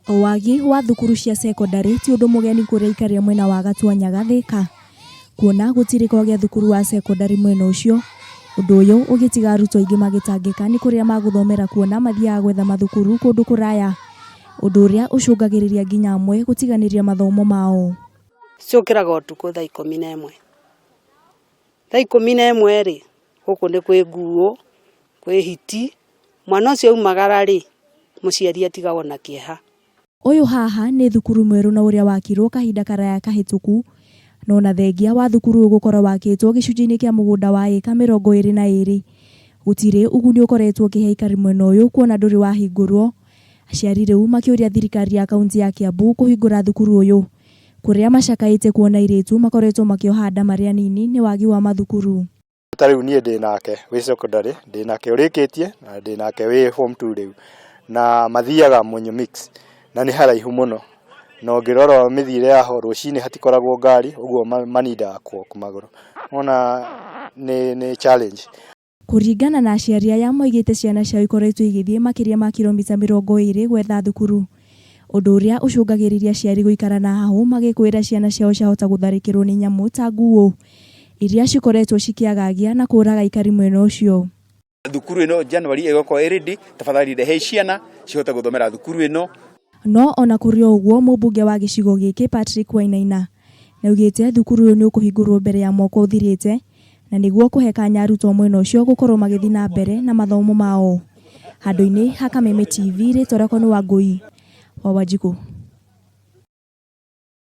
Wagi wa thukuru cia cekondarĩ ti ũndũ mũgeni kũrĩ aikari a mwena wa Gatuanyaga Thĩka, kuona gũtirĩ kwagĩa thukuru wa cekondarĩ mwena ũcio, ũndũ ũyũ ũgĩtiga arutwo aingĩ magĩtangĩka nĩ kũrĩa magũthomera kuona mathiaga gwetha mathukuru kũndũ kũraya, ũndũ ũrĩa ũcũngagĩrĩria nginya amwe gũtiganĩria mathomo mao. Ciũkĩraga ũtukũ thaa 11. Thaa 11 rĩ, gũkũ nĩ kwĩ nguũ, kwĩ hiti, mwana ũcio aumagara rĩ, mũciari atigagwo na kĩeha. Ũyũ haha nĩ thukuru mwerũ na ũrĩa wakirwo kahinda karaya kahĩtũku, no ona thengia wa thukuru ũyũ gũkorwo wakĩtwo gĩcunjĩ-inĩ kĩa mũgũnda wa ĩka 22, gũtirĩ ũguni ũkoretwo ũkĩhe aikari mwena ũyũ kuona ndũrĩ wahingũrwo, aciari rĩu makĩũria thirikari ya kaunti ya Kiambu kũhingũra thukuru ũyũ, kũrĩa macakaĩte kuona airĩtu makoretwo makĩoha nda marĩ anini nĩ wagi wa mathukuru. Ta rĩu niĩ ndĩ nake wĩ secondary, ndĩ nake ũrĩkĩtie na ndĩ nake wĩ form 2 rĩu, na mathiaga Munyu Mix na nĩ haraihu mũno, na ũngĩrora mĩthiĩre yaho rũcinĩ hatikoragwo ngari, ũguo manindaga kũ magũrũ, wona nĩ challenge. Kũringana na aciari aya moigĩte ciana ciao ikoretwo igĩthiĩ makĩria ma kiromita 20 gwetha thukuru, ũndũ ũrĩa ũcũngagĩrĩria aciari gũikara na hahũ magĩkwĩra ciana ciao ciahota gũtharĩkĩrwo nĩ nyamũ ta nguũ iria cikoretwo cikĩagagia na kũraga aikari mwena ũcio. Thukuru ĩno January ĩgũkorwo ĩ ready, tafadhali rehei ciana cihote gũthomera thukuru ĩno. No ona kũrĩ o ũguo mũmbunge wa gĩcigo gĩkĩ Patrick Wainaina nĩaugĩte thukuru ũyũ nĩũkũhingũrwo mbere ya mwaka ũthirĩte na nĩguo kũhe kanya arutwo mwena ũcio gũkorwo magĩthiĩ na mbere na mathomo mao. Handũ-inĩ ha Kameme TV rĩtwa rĩakwa nĩ Wangũi wa Wanjikũ.